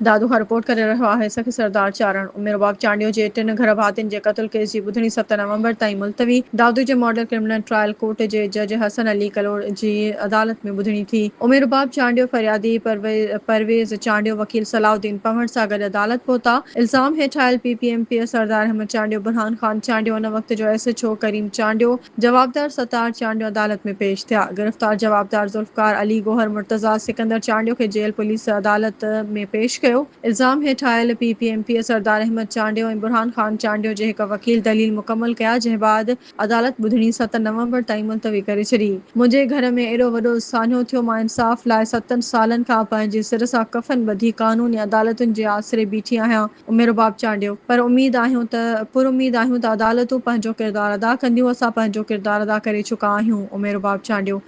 دادو کان رپورٽ ڪري رهيو آهي سخي سردار چارڻ عمر رباب چانڊيو جي ٽن گهر ڀاتين جي قتل ڪيس جي ٻڌڻي 7 نومبر تائين ملتوي، دادو جي ماڊل ڪرمنل ٽرائل ڪورٽ جي جج حسن علي ڪلوڙ جي عدالت ۾ ٻڌڻي ٿي. عمر رباب چانڊيو فريادي پرويز چانڊيو وڪيل صلاح الدين پنهور سان گڏ عدالت پهتا. الزام هيٺ آيل P P M P A Sardar Ahmed Chandio, Burhan Khan Chandio, ان وقت جو ايس ايڇ او ڪريم چانڊيو، جوابدار ستار چانڊيو عدالت ۾ پيش ٿيا. گرفتار جوابدار ذوالفقار علي گوهر مرتضيٰ سڪندر چانڊيو کي جيل پوليس عدالت ۾ پيش ڪيو. الزام هيٺ آيل P P M P A Sardar Ahmed Chandio ۽ Burhan Khan Chandio جي هڪ وڪيل دليل مڪمل ڪيا جنهن بعد عدالت ٻڌڻي 7 نومبر تائين ملتوي ڪري ڇڏي. منهنجي گهر ۾ ايڏو وڏو سانحو ٿيو مان انصاف لاء ستن سالن کان پنهنجي سر سان ڪفن ٻڌي قانون ۽ عدالتن جي آسري بيٺي آهيان. عمر رباب چانڊيو، پر اميد آهيون ته پر اميد آهيون ته عدالتون پنهنجو ڪردار ادا ڪنديون، اسان پنهنجو ڪردار ادا ڪري چڪا آهيون، عمر رباب چانڊيو،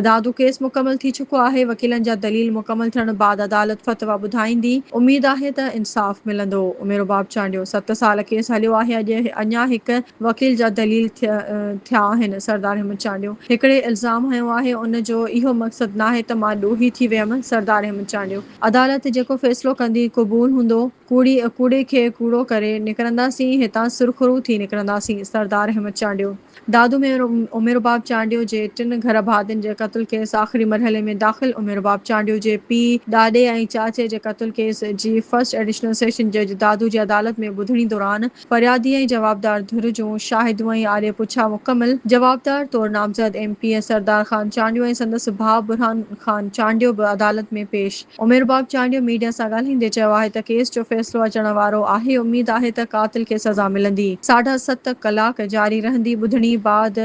دادو ڪيس مڪمل ٿي چڪو آهي، وڪيلن جا دليل مڪمل ٿيڻ بعد عدالت فتويٰ ٻڌائيندي، اميد آهي ته انصاف ملندو، عمر رباب چانڊيو، 7 سال ڪيس هليو آهي اڄ اڃا هڪ وڪيل جا دليل ٿيا آهن، سردار احمد چانڊيو، هڪڙي الزام هنيو آهي ان جو اهو مقصد ناهي ته مان ڏوهي ٿي ويم، سردار احمد چانڊيو. عدالت جيڪو فيصلو ڪندي قبول هوندو، ڪوڙي ڪوڙي کي ڪوڙو ڪري نڪرنداسين، هتان سرخرو ٿي نڪرنداسين، سردار احمد چانڊيو. دادو ۾ عمر رباب چانڊيو جي ٽن گهر ڀاتين جي قتل ڪيس آخري مرحلي ۾ داخل، عمر رباب چانڊيو جي پيء، ڏاڏي ۽ چاچي جي قتل ڪيس جي فرسٽ ايڊيشنل سيشن جج دادو جي عدالت ۾ ٻڌڻي دوران فريادي ۽ جوابدار ڌر جون شاهديون ۽ آڏي پڇا مڪمل، جوابدار طور نامزد M P A Sardar Khan Chandio ۽ سندس ڀاء برهان خان چانڊيو به عدالت ۾ پيش. عمر باب چانڊيو ميڊيا سان ڳالهائيندي چيو آهي ته ڪيس جو فيصلو اچڻ وارو آهي، اميد آهي ته قاتل کي سزا ملندي. ساڍا ست ڪلاڪ جاري رهندي ٻڌڻي بعد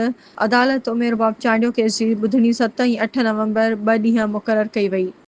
عدالت عمر باب چانڊيو ڪيس جي ٻڌڻي 7 ۽ 8 نومبر ٻه ڏينهن مقرر ڪئي وئي.